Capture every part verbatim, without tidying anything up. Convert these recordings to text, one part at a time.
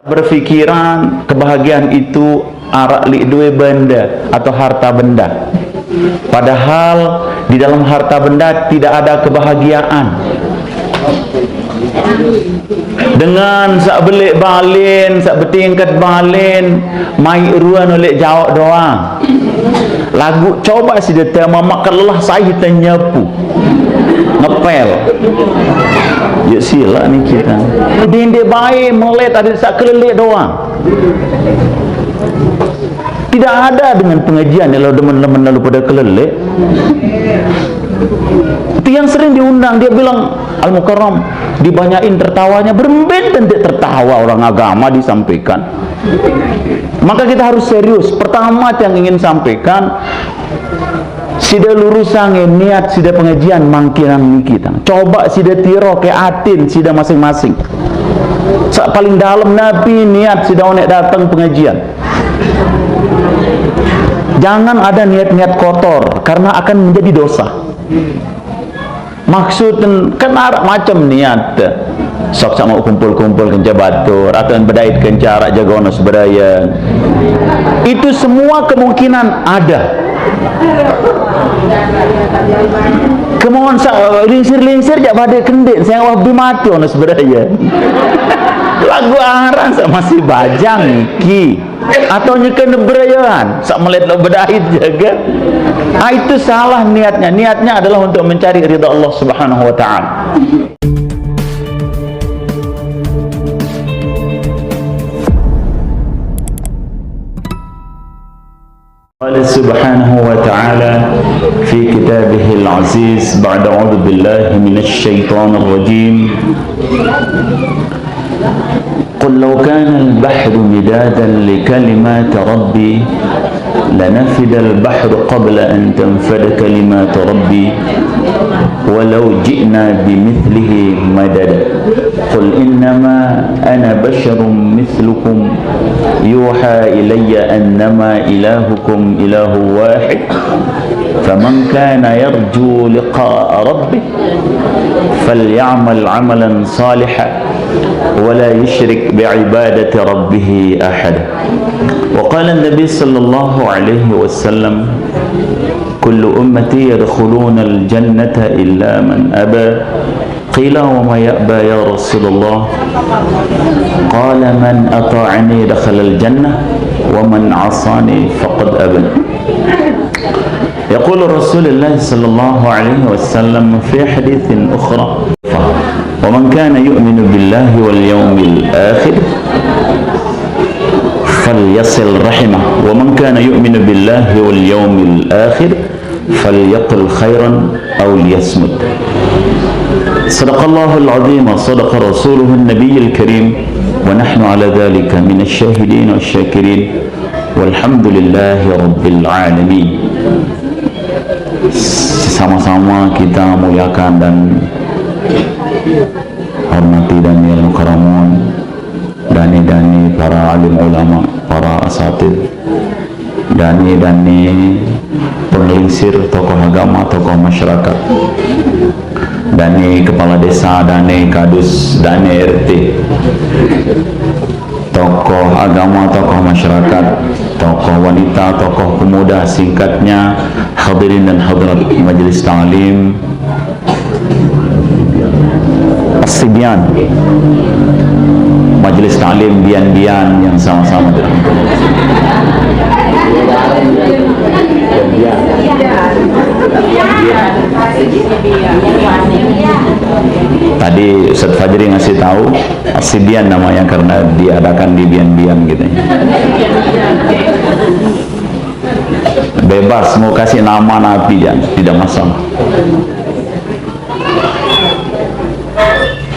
Berpikiran kebahagiaan itu arak lik due benda atau harta benda. Padahal di dalam harta benda tidak ada kebahagiaan. Dengan sak belik balen, sak betingkat balen, mai ruan oleh jawab doang. Lagu coba si dia tema mak lelah saya tenyapu. Ngepel. Ya sila ni kita. Dende bae melet ada sak kelelek doang. Tidak ada dengan pengajian kalau demen-demen lalu pada kelelek. Tiang sering diundang, dia bilang, "Al Mukarram, dibanyakin tertawanya, beremben tentu tertawa orang agama disampaikan." Maka kita harus serius. Pertama yang ingin sampaikan, sida lurusang niat sida pengajian mangkinang niki tang. Coba sida tiro ke atin sida masing-masing. Sa paling dalam napi niat sida onek datang pengajian. Jangan ada niat-niat kotor karena akan menjadi dosa. Maksud kan arak macam niat. Sok sama kumpul-kumpul kenca batur atau bedait kenca arak jagono seberaya. Itu semua kemungkinan ada. Kemauan sa lingsir-lingsir jak pada kendit saya wah bimati ono seberaya. Lagu arang sa masih bajang ki. Atau nyeken berayaan, sak melet lo bedait jaga. Ah, itu salah niatnya. Niatnya adalah untuk mencari ridha Allah Subhanahu wa taala. قال سبحانه وتعالى في كتابه العزيز بعد أعوذ بالله من الشيطان الرجيم. قل لو كان البحر مدادا لكلمات ربي لنفد البحر قبل أن تنفد كلمات ربي ولو جئنا بمثله مددا. قل إنما أنا بشر مثلكم يوحى إلي أنما إلهكم إله واحد فمن كان يرجو لقاء ربه فليعمل عملا صالحا ولا يشرك بعبادة ربه أحدا. وقال النبي صلى الله عليه وسلم: كل أمتي يدخلون الجنة إلا من أبى. قيل: وما يأبى يا رسول الله؟ قال: من أطاعني دخل الجنة ومن عصاني فقد أبى. يقول رسول الله صلى الله عليه وسلم في حديث أخرى: ومن كان يؤمن بالله واليوم الآخر فليصل رحمه، ومن كان يؤمن بالله واليوم الآخر فليقل خيرا أو ليصمت. صدق الله العظيم وصدق رسوله النبي الكريم، ونحن على ذلك من الشاهدين والشاكرين، والحمد لله رب العالمين. Sama-sama kita muliakan dan hormati Daniel Mukaramun, dani-dani para alim ulama, para asatid, dani-dani penglingsir, tokoh agama, tokoh masyarakat, dani kepala desa, dani kadus, dani R T, tokoh agama, tokoh masyarakat, tokoh wanita, tokoh pemuda, singkatnya hadirin dan hadirat majelis ta'lim, As-Sibyan, majelis taklim bian-bian yang sama-sama dirahmati. Tadi Ustaz Fajri ngasih tahu, As-Sibyan namanya karena diadakan di bian-bian gitu. Bebas mau kasih nama napi, jangan, tidak masalah.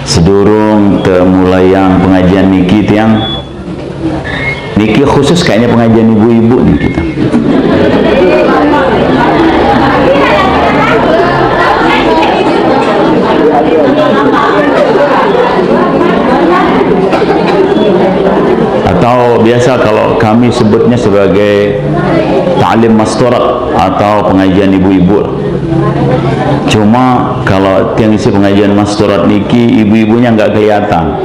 Sedurung temulai yang pengajian niki tiang, niki khusus kayaknya pengajian ibu-ibu nih kita. Atau biasa kalau kami sebutnya sebagai taklim masturat atau pengajian ibu-ibu. Cuma kalau tiang isi pengajian masturat niki, ibu-ibunya nggak kelihatan.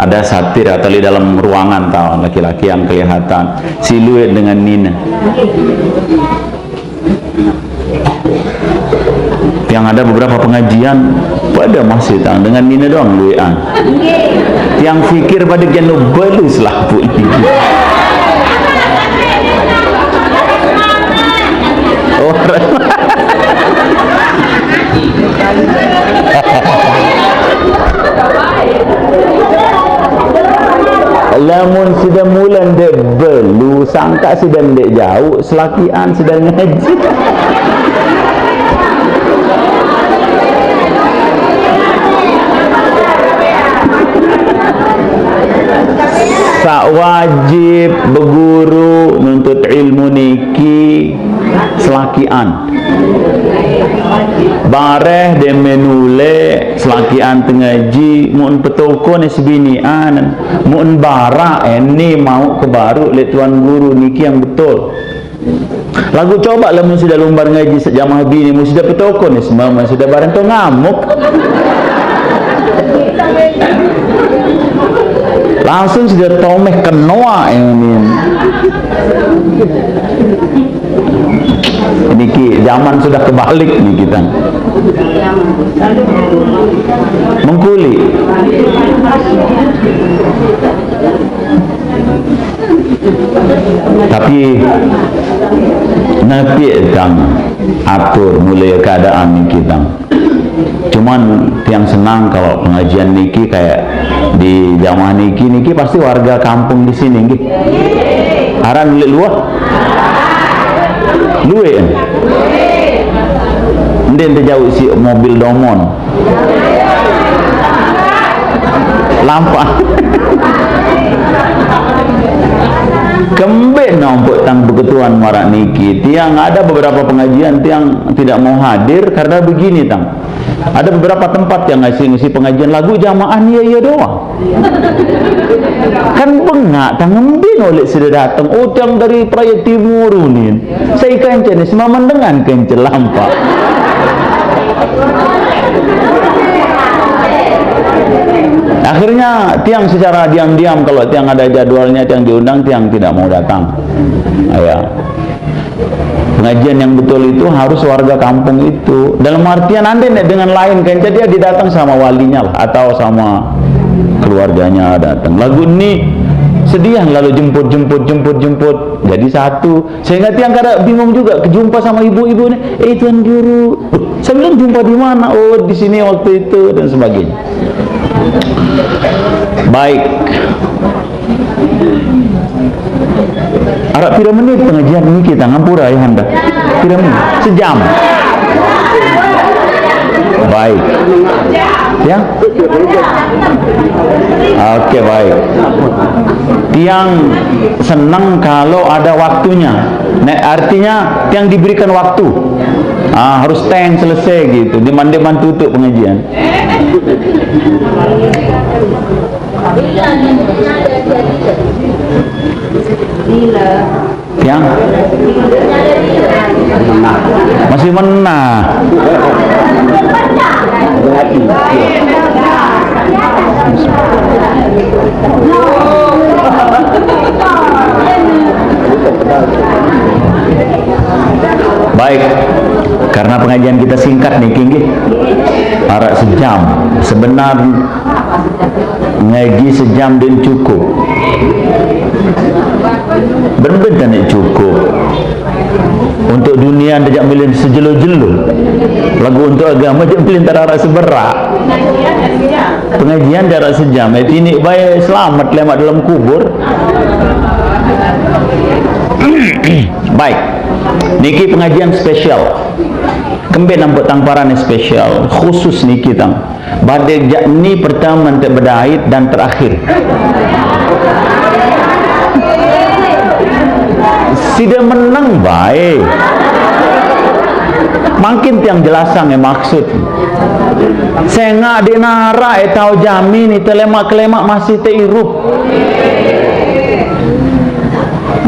Ada satir atau di dalam ruangan, tahu, laki-laki yang kelihatan siluet dengan nina. Yang ada beberapa pengajian pada masih tang dengan nina doang luean. Yang fikir pada kena belus lah pun. Orang Lamun sida mula ndeq belu, sangkaq sida ndeq jauq, selakian sida ngaji. Saq wajib beguru nuntut ilmu niki selakian. Bareh demen uleq selakian tengaji, mun petokon es binian, mun baraq eni mauq kebaruq leq tuan guru niki yang betul. Laguq coba lamun sida lumbar ngaji sejamaah bini, mun sida petokon es mama, sida bareng to ngamuk. Langsung sida tomeh kenoaq ini. Niki zaman sudah kebalik nih kita. Mengkuli. Tapi napi tang atur mulai keadaan niki tang. Cuman tiang senang kalau pengajian niki kayak di jamaah niki, niki pasti warga kampung di sini nggih. Aran leq luah? Lueq. Ndeq, ndeq jauq siq mobil domon. Lampaq. Kembeq nompok tang beketuan maraq niki. Tiang ada beberapa pengajian tiang tidak mau hadir karena begini, tang. Ada beberapa tempat yang ngasi-ngasi pengajian laguq jamaah iya-iya doang. Kan bengaq, tang, ngembe noleq side dateng. Oh, tiang dari Praya Timur unin. Saya kancane semaman dengan kance lampaq. Akhirnya tiang secara diam-diam, kalau tiang ada jadwalnya, tiang diundang, tiang tidak mau datang. Ya. Pengajian yang betul itu harus warga kampung itu. Dalam artian ande ndeq dengan lain kan, jadi dia datang sama walinya lah, atau sama keluarganya datang. Laguq ni sedian lalu jemput, jemput, jemput, jemput. Jadi satu. Sehingga tiang kadang bingung juga, kejumpa sama ibu-ibu ni, "Eh, Tuan Guru, saya bilang jumpa di mana?" "Oh, di sini waktu itu," dan sebagainya. Baik. Araq pire menit pengajian niki, tang, ngampura, ayahanda? Pire menit? Sejam. Baik. Ya? Oke, baik. Tiang seneng kalau ada waktunya. Nek, artinya tiang diberikan waktu. Ah, harus teng selesai gitu. Di mande man tutup pengajian. Tiang? Masih menah. Baik, karena pengajian kita singkat nih, nggih. Araq sejam. Sebenar ngaji sejam ndeq cukup. Bener-bener ndeq cukup. Untuk dunia ndeq jaq milih sejelo-jelo. Laguq untuk agama jaq milih ntar araq seberaq. Pengajian ndeq araq sejam, eh, tiniq bae selamet lemaq dalem kubur. Baik. Niki pengajian spesial. Kembeq nampek tang paran spesial, khusus niki tang. Badek jaq ni pertama nte bedait dan terakhir. Side meneng bae. Mangkin tiang jelasang e maksud. Sengaq ndeq naraq e tao jamin ite lemaq-kelemaq masih te irup.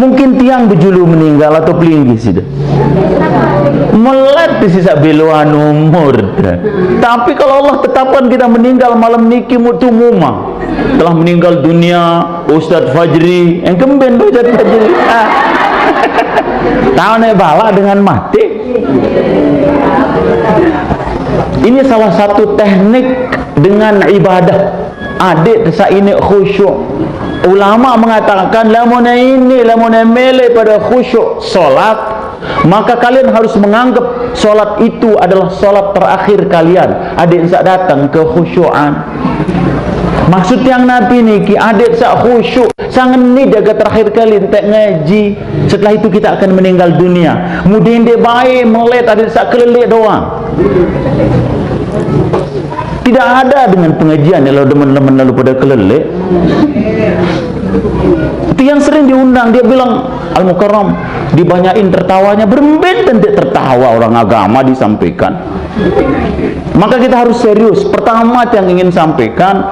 Mungkin tiang bejulu meninggal atau pelinggih sida. Melet di sisa beloan umur. Tapi kalau Allah tetapkan kita meninggal malam niki, mutu mumang. Telah meninggal dunia Ustadz Fajri, yang kemben Ustadz Fajri. Ah. Tahu nek balak dengan mati. Ini salah satu teknik dengan ibadah. Adik desa ini khusyuk. Ulama mengatakan, lamun ini, lamun mele pada khusyuk solat, maka kalian harus menganggap solat itu adalah solat terakhir kalian. Adik ensak datang kekhusyuan. Maksud yang Nabi niki, adik sak khusyuk, sangat ini jaga terakhir kali entek ngaji. Setelah itu kita akan meninggal dunia. Mudende bae melet, adik sak kelelek doang. Tidak ada dengan pengajian kalau teman-teman lalu pada kelelek. Itu yang sering diundang, dia bilang, Al Mukarram, dibanyakin tertawanya, beremben tentu tertawa orang agama disampaikan. Maka kita harus serius. Pertama yang ingin sampaikan,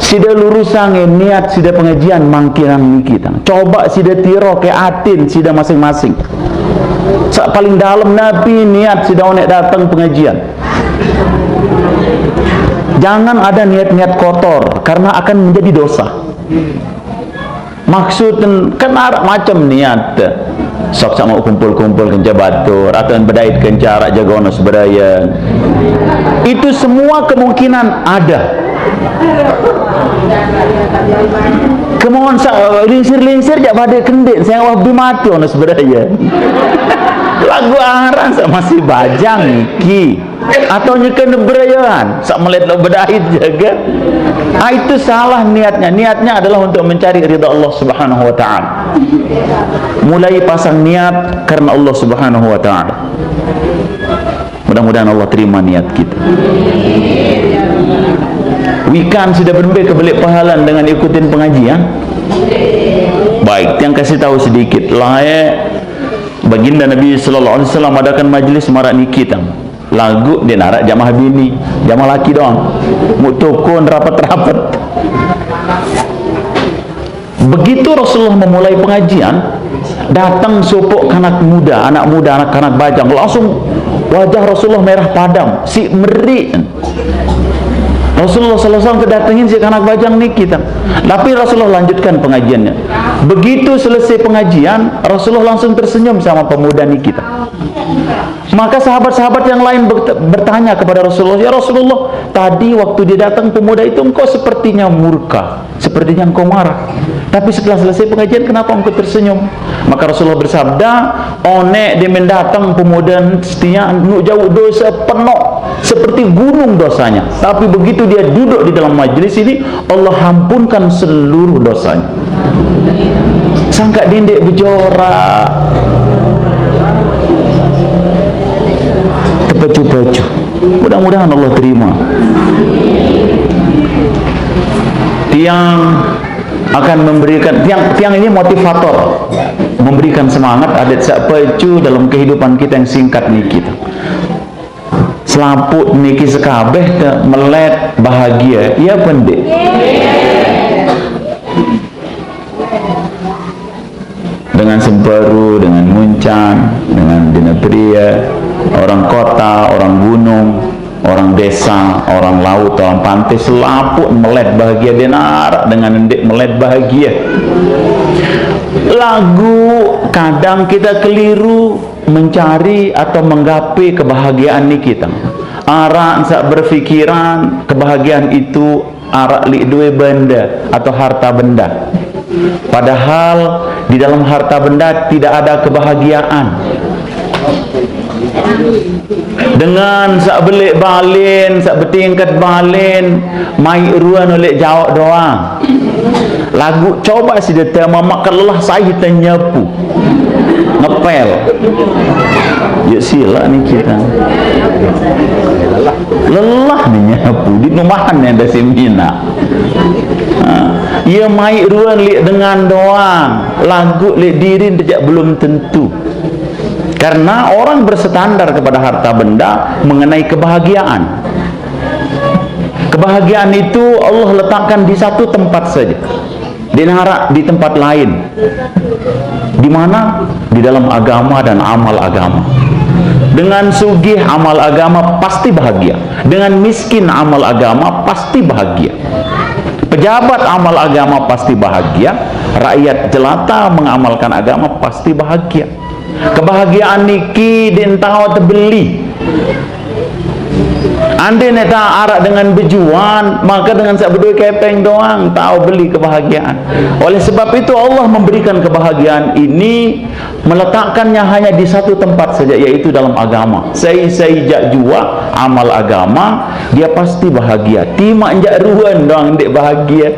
sida lurusang niat sida pengajian mangkin niki tang. Coba sida tiro ke atin sida masing-masing. Sa paling dalam napi niat sida onek datang pengajian. Jangan ada niat-niat kotor karena akan menjadi dosa. Maksud kan arak macam niat. Sok sama kumpul-kumpul kenca batur, atau bedait kenca arak jaga ono seberayan. Itu semua kemungkinan ada. Kemohon sa lingsir-lingsir jak pada kendit, saya wah mati ono seberayan. Lagu aran sa masih bajang iki. Atau nyeken berayan, sak melet lo bedait jaga. Ah, itu salah niatnya. Niatnya adalah untuk mencari ridha Allah Subhanahu wa taala. Mulai pasang niat karena Allah Subhanahu wa taala. Mudah-mudahan Allah terima niat kita. Wikan sudah berembe kebelik pahalan dengan ikutin pengajian. Baik, yang kasih tahu sedikit lah, eh. Baginda Nabi sallallahu alaihi wasallam adakan majlis marak niki tang. Lagu dia narak jamaah bini, jamaah laki doang. Muk tukun rapet-rapet. Begitu Rasulullah memulai pengajian, datang sopok kanak muda, anak muda, anak kanak bajang, langsung wajah Rasulullah merah padam, si meri. Rasulullah sallallahu alaihi wasallam kedatengin si kanak bajang niki tang. Tapi Rasulullah lanjutkan pengajiannya. Begitu selesai pengajian, Rasulullah langsung tersenyum sama pemuda niki tang. Maka sahabat-sahabat yang lain bert- bertanya kepada Rasulullah, "Ya Rasulullah, tadi waktu dia datang pemuda itu engkau sepertinya murka, sepertinya engkau marah. Tapi setelah selesai pengajian, kenapa engkau tersenyum?" Maka Rasulullah bersabda, "Onek dia mendatang pemuda setia nuk jauh dosa penuh seperti gunung dosanya. Tapi begitu dia duduk di dalam majlis ini, Allah ampunkan seluruh dosanya." Sangka dendek bejora. Terpacu-pacu. Mudah-mudahan Allah terima. Tiang akan memberikan, tiang, tiang ini motivator, memberikan semangat adat sak pacu dalam kehidupan kita yang singkat niki tang. Selaput niki sekabeh te melet bahagia. Iya pendek. Dengan Semparu, dengan Muncan, dengan Dinapria, orang kota, orang gunung, orang desa, orang laut, orang pantai, selaput melet bahagia, dia narak dengan endik melet bahagia. Lagu kadang kita keliru mencari atau menggapai kebahagiaan ni kita. Arak sak berfikiran kebahagiaan itu arak lik dua benda atau harta benda. Padahal di dalam harta benda tidak ada kebahagiaan. Dengan sak belik balin, sak betingkat balin, mai ruan oleh jawab doang. Lagu coba si deta mamak lelah saya kita nyapu. Ngepel. Ya sila ni kita. Lelah ni nyapu di rumahan yang ada semina. Ha. Ia mai ruan lik dengan doang. Lagu lik dirin tidak belum tentu. Karena orang berstandar kepada harta benda mengenai kebahagiaan. Kebahagiaan itu Allah letakkan di satu tempat saja. Ndeq naraq di tempat lain. Di mana? Di dalam agama dan amal agama. Dengan sugih amal agama pasti bahagia. Dengan miskin amal agama pasti bahagia. Pejabat amal agama pasti bahagia. Rakyat jelata mengamalkan agama pasti bahagia. Kebahagiaan niki ndeq tao tebeli. Andai ndeq tao araq dengan bejuan, maka dengan saq bedoe kepeng doang tao beli kebahagiaan. Oleh sebab itu, Allah memberikan kebahagiaan ini, meletakkannya hanya di satu tempat saja, yaitu dalam agama. Sai-sai jaq juaq amal agama, dia pasti bahagia. Timaq jaq ruen doang ndeq bahagia.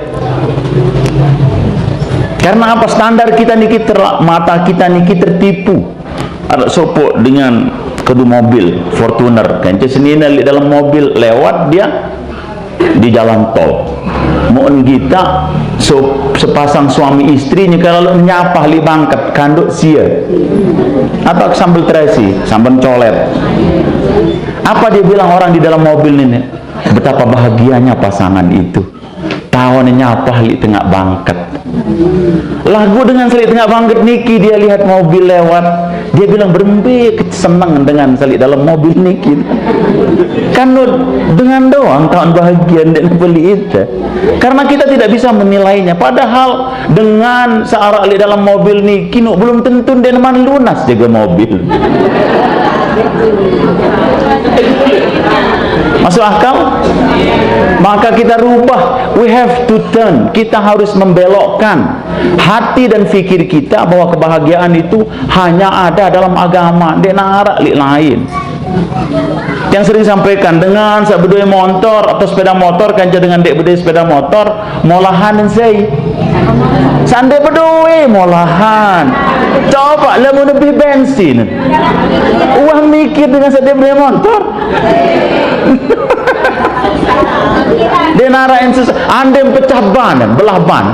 Karena apa? Standar kita niki terla-, mata kita niki tertipu. Araq sopoq dengan kadu mobil Fortuner, kance senine leq dalem mobil, lewat dia di jalan tol. Moqn gitaq, so-, sepasang suami istri nyekal lalu nyapah leq bangket, kandoq sie. Atau sambel terasi, sambel colet. Apa dia bilang orang di dalam mobil ini? Betapa bahagianya pasangan itu. Taon nyapah leq tengaq bangket. Laguq dengan saq leq tengaq bangket niki, dia lihat mobil lewat, dia bilang, "Berembe seneng dengan saq leq dalem mobil niki." Kan dengan doang taon bahagia, ndeq beli ite. Karena kita tidak bisa menilainya. Padahal dengan saq araq leq dalem mobil niki, nuq belum tentu ndeqman lunas jage mobil. Masuk akal? Maka kita rubah. We have to turn. Kita harus membelokkan hati dan fikir kita bahwa kebahagiaan itu hanya ada dalam agama, ndeq naraq leq lain. Yang sering sampaikan, dengan saq bedoe montor atau sepeda motor, kance dengan ndeq bedoe sepeda motor, molahan sai. Saq ndeq bedoe molahan. Coba lamun lebih bensin. Wah, mikir dengan saq ndeq bedoe montor. Ndeq naraq ensus, andem pecah ban, belah ban.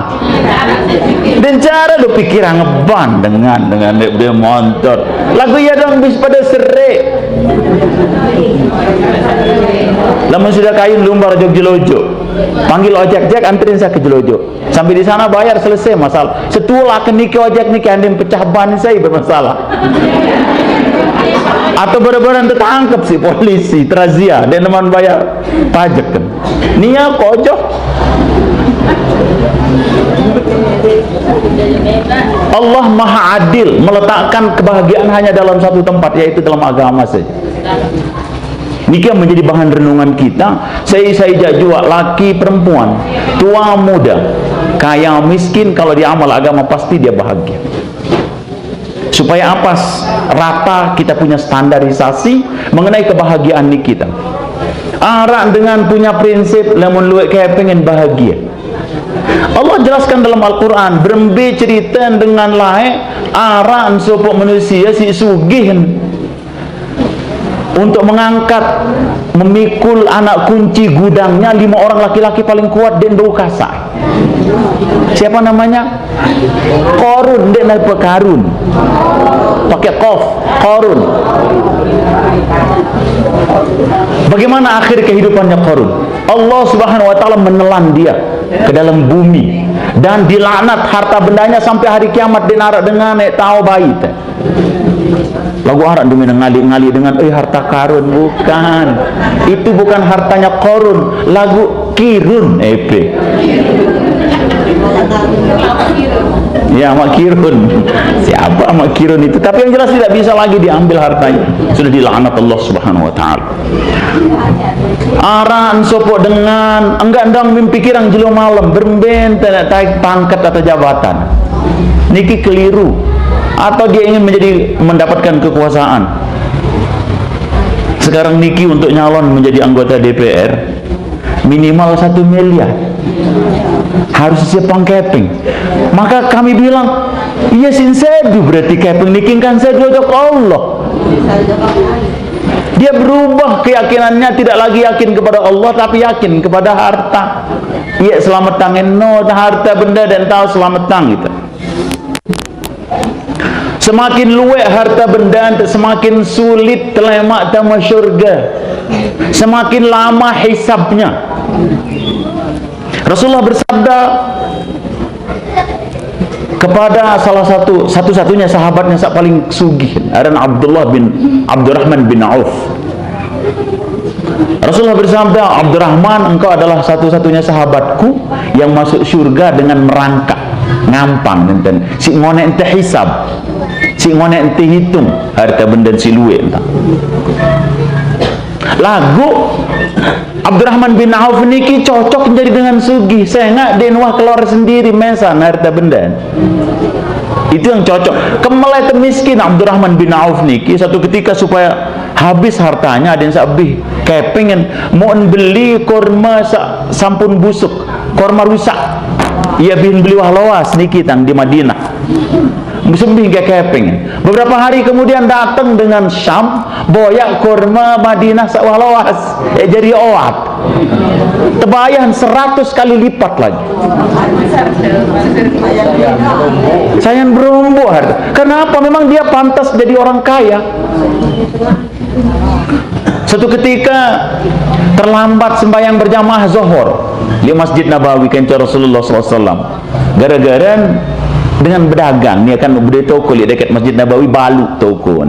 Ndeq cara lu pikirang ngeban dengan, dengan ndeq bedoe montor. Laguq ie doang bis pade sereq. Lamun side kayun lumbar jok Jelojo, panggil ojek, "Jek, anterin saya ke Jelojo." Sampai di sana bayar, selesai masalah. Setelah ke niki ojek niki andin pecah ban, saya bermasalah. Atau bener-bener tetangkep si polisi, terazia, ndeqman bayar pajak kan. Nia kojok. Allah Maha Adil, meletakkan kebahagiaan hanya dalam satu tempat, yaitu dalam agama saja. Niki yang menjadi bahan renungan kita, sai-sai jaq juaq, laki perempuan, tua muda, kaya miskin, kalau dia amal agama pasti dia bahagia. Supaya apa? Rata kita punya standarisasi mengenai kebahagiaan niki. Araq dengan punya prinsip, lamun lueq kepeng ndeqn bahagia. Allah jelaskan dalam Al-Quran, berembe cerite dengan laeq, araq sopoq manusie siq sugih untuk mengangkat, memikul anak kunci gudangnya, lima orang laki-laki paling kuat ndeqn bau kasaq. Siapa namanya? Korun, ndeq napa Karun. Pakai kof, Korun. Bagaimana akhir kehidupannya Korun? Allah Subhanahu wa Ta'ala menelan dia ke dalam bumi dan dilaknat, harta bendanya sampai hari kiamat ndeqn araq dengan ndeq tao bait. Laguq araq dume ngaliq-ngaliq dengan, "Eh, harta karun." Bukan. Itu bukan hartanya Korun. Laguq Kirun, epe. Ya, Mak Kirun. Siapa Mak Kirun itu? Tapi yang jelas tidak bisa lagi diambil hartanya. Sudah dilaknat Allah Subhanahu wa Ta'ala. Araq sopoq dengan, enggak ndang mimpi kirang jelo malem, berembe ndeq taek pangkat atau jabatan. Niki keliru. Atau dia ingin menjadi, mendapatkan kekuasaan. Sekarang niki untuk nyalon menjadi anggota D P R, minimal satu miliar. Harus siap pangkepeng. Maka kami bilang, "Iya, sin sedu berarti kepeng niki kan sedu ojok Allah." Dia berubah keyakinannya, tidak lagi yakin kepada Allah, tapi yakin kepada harta. Iya, selamat tangan no, harta benda dan tahu selamat tangan gitu. Semakin lueq harta benda, semakin sulit telemaq tame syurga. Semakin lama hisabnya. Rasulullah bersabda, kepada salah satu, satu-satunya sahabatnya sak paling sugih, aran Abdullah bin Abdurrahman bin Auf. Rasulullah bersabda, "Abdurrahman, engkau adalah satu-satunya sahabatku yang masuk surga dengan merangkak, ngampang, enten, si ngonek ente hisab, si ngonek ente hitung harta benda si luwe ente." Lagu Abdurrahman bin Auf niki cocok jadi dengan sugih. Saya nggak, den wah keluar sendiri mesan harta benda. Itu yang cocok. Kemelai miskin Abdurrahman bin Auf niki, satu ketika supaya habis hartanya, ada yang sabih kepengen mau beli korma sa-, sampun busuk, korma rusak. Ia bin beli wah loas niki tang di Madinah. Musim bingke keping. Beberapa hari kemudian datang dengan Syam, boyak kurma Madinah sawah loas. Eh, jadi oat. Tebayan seratus kali lipat lagi. Sayan berumbu harta. Kenapa? Memang dia pantas jadi orang kaya. Satu ketika terlambat sembahyang berjamaah Zohor di Masjid Nabawi, kenca Rasulullah sallallahu alaihi wasallam. Gara-gara dengan berdagang, ni akan beli toko li dekat Masjid Nabawi, balu toko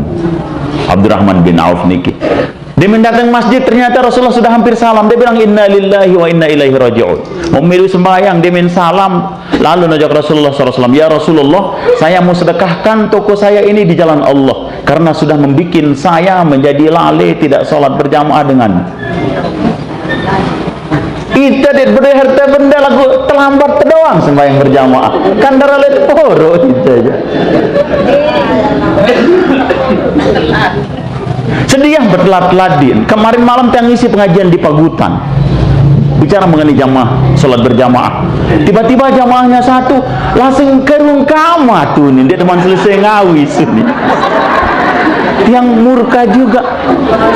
Abdurrahman bin Auf niki. Dia datang masjid, ternyata Rasulullah sudah hampir salam. Dia bilang, "Inna lillahi wa inna ilaihi raji'un." Mau milu sembahyang, dia main salam. Lalu najak Rasulullah sallallahu alaihi wasallam, "Ya Rasulullah, saya mau sedekahkan toko saya ini di jalan Allah karena sudah membuat saya menjadi lalai tidak sholat berjamaah dengan." Kita di beri harta benda lagu terlambat doang sembahyang berjamaah. Kan darah lihat poro kita aja. Sedih yang bertelat-telat din. Kemarin malam tiang isi pengajian di Pagutan. Bicara mengenai jamaah, sholat berjamaah. Tiba-tiba jamaahnya satu, langsung kerung kama tuh nih. Dia teman selesai ngawis nih. Tiang murka juga.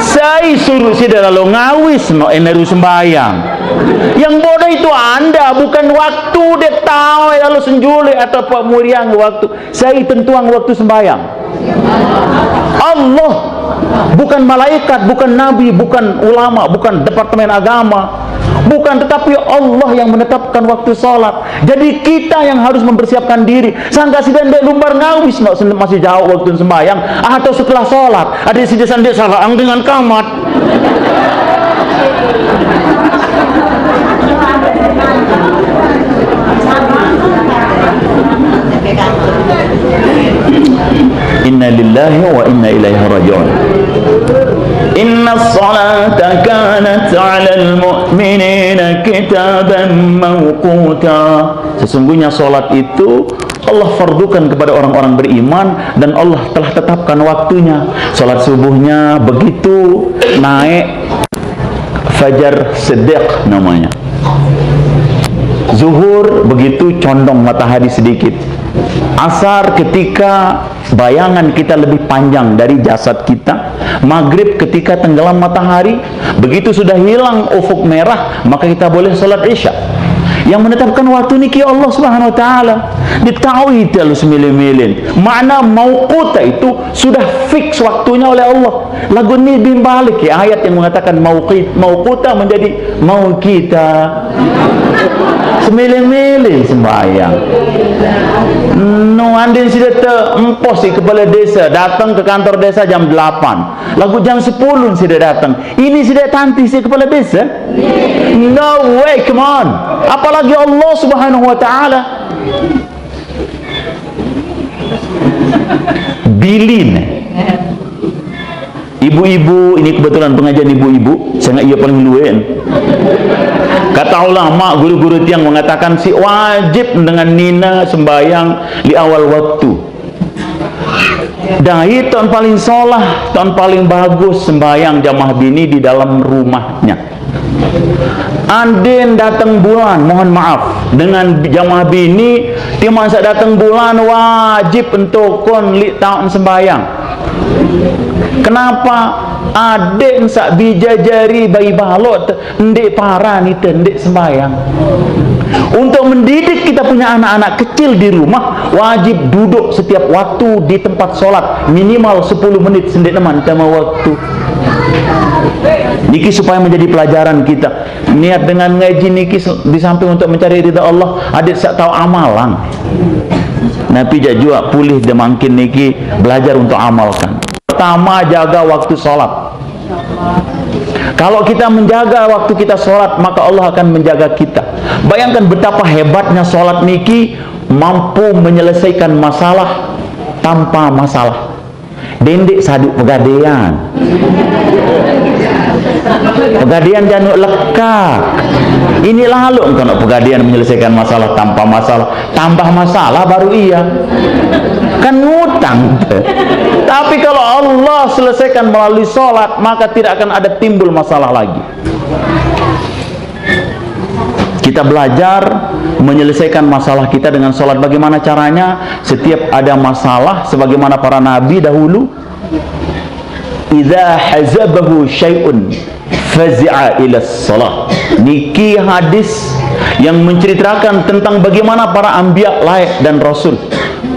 Saya suruh si lalu ngawis no eneru sembahyang. Yang bodoh itu Anda, bukan waktu dia tahu lalu senjuli atau Pak Muriang waktu. Saya tentuang waktu sembahyang. Allah, bukan malaikat, bukan nabi, bukan ulama, bukan departemen agama, bukan, tetapi Allah yang menetapkan waktu sholat. Jadi kita yang harus mempersiapkan diri. Sangka sida ndak lumbar ngawis no sen-, masih jauh waktu sembahyang atau setelah sholat. Ada sida sandi salah ang dengan kamat. Inna lillahi wa inna ilaihi raji'un. Inna salata kanat 'alal mu'minina kitaban mawquta. Sesungguhnya salat itu Allah fardukan kepada orang-orang beriman dan Allah telah tetapkan waktunya. Salat subuhnya begitu naik fajar siddiq namanya. Zuhur begitu condong matahari sedikit. Asar ketika bayangan kita lebih panjang dari jasad kita. Maghrib ketika tenggelam matahari. Begitu sudah hilang ufuk merah, maka kita boleh salat Isya. Yang menetapkan waktu niki Allah Subhanahu wa Ta'ala. Ditahu itu lalu semilin-milin. Makna mauquta itu sudah fix waktunya oleh Allah. Lagu ni bin balik ya ayat yang mengatakan mauqit, mauquta menjadi mau kita. Semilin-milin sembahyang. No, andin sida te empos si kepala desa datang ke kantor desa jam delapan. Lagu jam sepuluh sida datang. Ini sida tanti si kepala desa? No way, come on. Apalagi Allah Subhanahu wa Ta'ala. Bilin. Ibu-ibu, ini kebetulan pengajian ibu-ibu, sangat ia paling luen. Kata ulama, guru-guru tiang mengatakan si wajib dengan nina sembahyang di awal waktu. Dai tahun paling solah, tahun paling bagus sembahyang jamaah bini di dalam rumahnya. Andin datang bulan, mohon maaf, dengan jamaah bini, tiap masa datang bulan wajib untuk kon li tahun sembahyang. Kenapa? Adik sak bija jari bayi balok te-, ndik parah ni te, ndik sembahyang. Untuk mendidik kita punya anak-anak kecil di rumah, wajib duduk setiap waktu di tempat sholat minimal sepuluh menit sendik neman tema waktu. Niki supaya menjadi pelajaran kita. Niat dengan ngaji niki se-, di samping untuk mencari ridha Allah, adik sak tahu amalan. Nabi jak juak pulih demangkin niki belajar untuk amalkan. Pertama, jaga waktu sholat. Kalau kita menjaga waktu kita sholat, maka Allah akan menjaga kita. Bayangkan betapa hebatnya sholat niki, mampu menyelesaikan masalah tanpa masalah. Dendik saduk pegadaian. Pegadaian januk lekak. Ini lalu engkau nak pegadaian menyelesaikan masalah tanpa masalah. Tambah masalah baru iya. Kan ngutang. Tapi kalau Allah selesaikan melalui sholat, maka tidak akan ada timbul masalah lagi. Kita belajar menyelesaikan masalah kita dengan sholat. Bagaimana caranya? Setiap ada masalah, sebagaimana para nabi dahulu, "Idza hazabahu syai'un fazi'a ila shalah." Niki hadis yang menceritakan tentang bagaimana para anbiya layak dan rasul.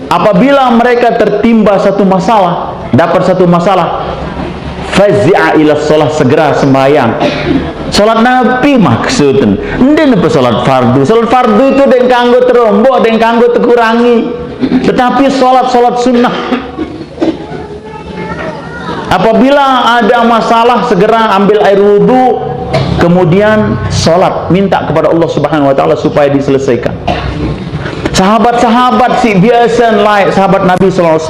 Apabila mereka tertimba satu masalah, dapat satu masalah, fazi'a ila shalah, segera sembahyang. Sholat Nabi maksudnya. Ndak apa sholat fardu. Sholat fardu itu deng kanggo terombok, deng kanggo tekurangi. Tetapi sholat, sholat sunnah. Apabila ada masalah, segera ambil air wudhu, kemudian sholat, minta kepada Allah Subhanahu wa Ta'ala supaya diselesaikan. Sahabat-sahabat si biasa layak sahabat Nabi sallallahu alaihi wasallam.